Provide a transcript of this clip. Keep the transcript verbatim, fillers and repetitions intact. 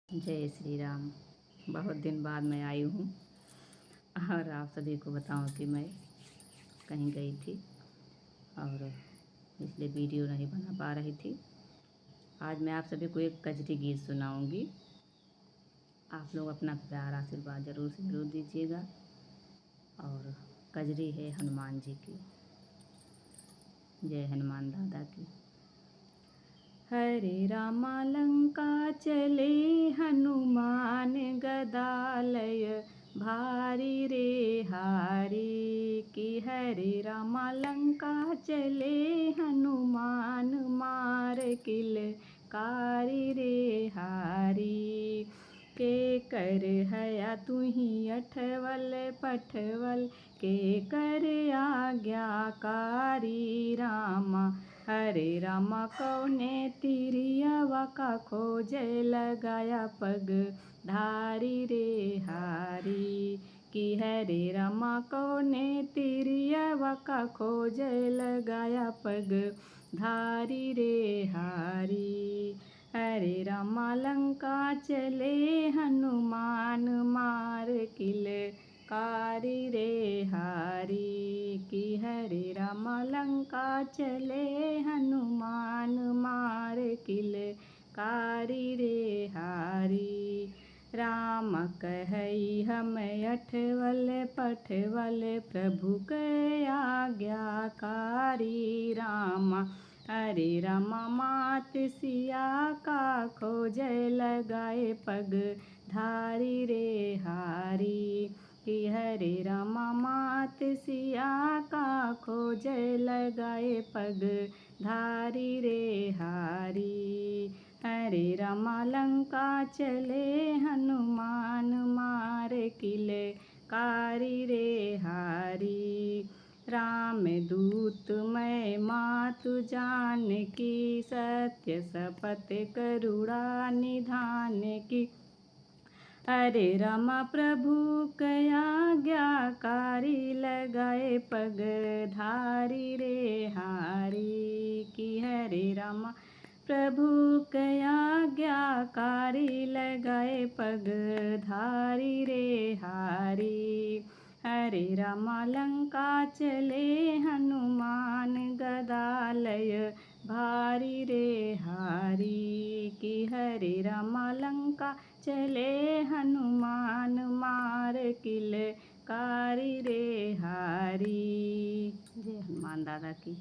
जय श्री राम। बहुत दिन बाद मैं आई हूँ और आप सभी को बताऊँ कि मैं कहीं गई थी और इसलिए वीडियो नहीं बना पा रही थी। आज मैं आप सभी को एक कजरी गीत सुनाऊँगी। आप लोग अपना प्यार आशीर्वाद ज़रूर से ज़रूर दीजिएगा। और कजरी है हनुमान जी की। जय हनुमान दादा की। हरे रामा लंका चले हनुमान गदा लय भारी रे हारी। कि हरे रामा लंका चले हनुमान मार किलकारी रे हारी। के कर हया तुही अठवल पठवल, के कर आज्ञाकारी रामा। हरे रामा कौने तिरियवा का खोजे लगाया पग धारी रे हारी। कि हरे रामा कौने तिरियवा का खोजे लगाया पग धारी रे हारी। हरे रामा लंका चले हनुमान मार किलकारी रे हारी। कि हरे रामा लंका चले हनुमान मार किलकारी रे हारी। राम कहई हम अठवल पठवल प्रभु के आज्ञाकारी रामा। हरे रामा मात सिया का खोजे लगाए पग धारी रे हारी। कि हरे रामा मात सिया का खोजे लगाए पग धारी रे हारी। हरे रामा लंका चले हनुमान मार किलकारी रे हारी। राम दूत मैं मातु जानकी सत्य सपथ करुणा निधान की। हरे रामा प्रभु के आज्ञाकारी लगाए पग धारी रे हारी। कि हरे रामा प्रभु के आज्ञाकारी लगाए पग धारी रे हारी। हरे रामा लंका चले हनुमान गदा लय भारी रे हारी। कि हरे रामा लंका चले हनुमान मार किलकारी रे हारी। जय हनुमान दादा की।